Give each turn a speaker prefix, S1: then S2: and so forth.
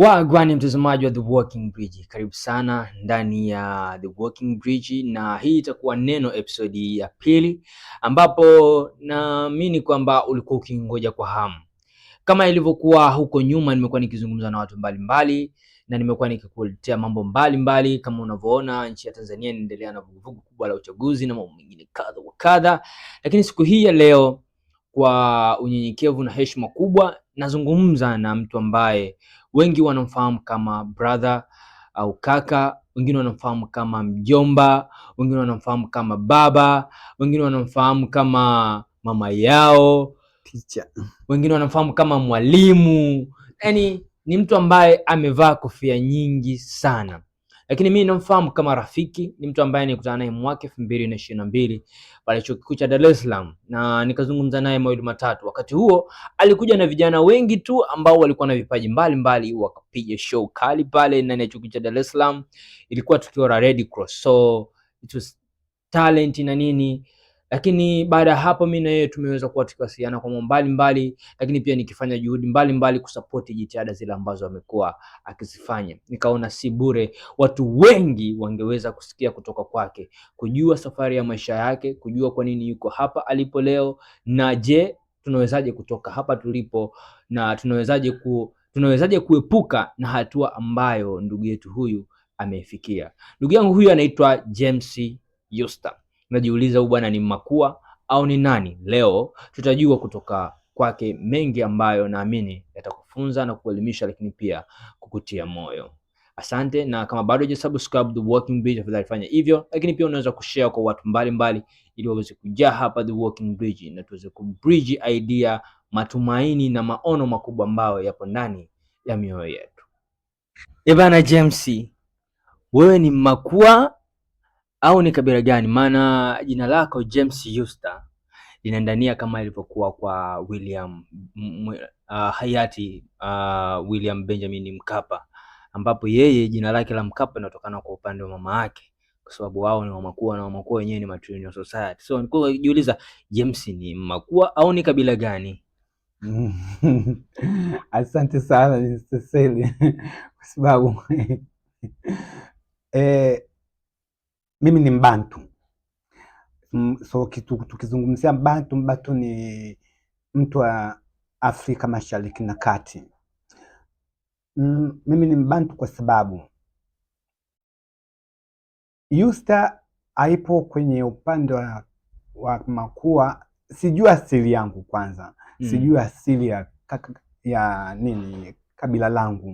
S1: Wagwan mtazamaji wa The Walking Bridge, karibu sana ndani ya The Walking Bridge, na hii itakuwa neno episode ya pili, ambapo naamini kwamba ulikuwa ukingoja kwa hamu. Kama ilivyokuwa huko nyuma, nimekuwa nikizungumza na watu mbalimbali na nimekuwa nikikuletea mambo mbalimbali. Kama unavyoona, nchi ya Tanzania inaendelea na vuguvugu kubwa la uchaguzi na mambo mengine kadha wa kadha, lakini siku hii ya leo, kwa unyenyekevu na heshima kubwa, nazungumza na mtu ambaye wengi wanamfahamu kama brother au kaka, wengine wanamfahamu kama mjomba, wengine wanamfahamu kama baba, wengine wanamfahamu kama mama yao,
S2: Teacher.
S1: Wengine wanamfahamu kama mwalimu. Yani ni mtu ambaye amevaa kofia nyingi sana, lakini mimi namfahamu kama rafiki. Ni mtu ambaye nilikutana naye mwaka 2022 pale Chuo Kikuu cha Dar es Salaam na nikazungumza naye mawili matatu. Wakati huo alikuja na vijana wengi tu ambao walikuwa na vipaji mbalimbali, wakapiga show kali pale ndani ya Chuo Kikuu cha Dar es Salaam. Ilikuwa tukio la Red Cross, so it was talent na nini, lakini baada ya hapo mimi na yeye tumeweza kuwa tukiwasiliana kwa mambo mbalimbali, lakini pia nikifanya juhudi mbalimbali kusapoti jitihada zile ambazo amekuwa akizifanya. Nikaona si bure, watu wengi wangeweza kusikia kutoka kwake, kujua safari ya maisha yake, kujua kwa nini yuko hapa alipo leo, na je, tunawezaje kutoka hapa tulipo na tunawezaje kuepuka na hatua ambayo ndugu yetu huyu ameifikia. Ndugu yangu huyu anaitwa James Yusta. Najiuliza, huyu bwana ni Mmakua au ni nani? Leo tutajua kutoka kwake mengi ambayo naamini yatakufunza na kuelimisha, lakini pia kukutia moyo. Asante, na kama bado hujasubscribe The Walking Bridge, tafadhali fanya hivyo, lakini pia unaweza kushare kwa watu mbalimbali ili waweze kujaa hapa The Walking Bridge na tuweze kubridge idea, matumaini na maono makubwa ambayo yapo ndani ya mioyo yetu. Ebana James, wewe ni Mmakua au ni kabila gani? Maana jina lako James Yusta linaendania kama ilivyokuwa kwa William hayati William Benjamin Mkapa, ambapo yeye jina lake la Mkapa linatokana kwa upande wa mama yake, kwa sababu wao ni Wamakua na Wamakua wenyewe ni matrilineal society. So nilikuwa najiuliza, James ni Mmakua au ni kabila gani?
S2: Asante sana, Mr. Seli, kwa sababu mimi ni Mbantu. So kitu tukizungumzia Mbantu, Mbantu ni mtu wa Afrika Mashariki na Kati. Mimi ni Mbantu kwa sababu Yusta haipo kwenye upande wa Makua. Sijui asili yangu kwanza, sijui asili ya nini kabila langu.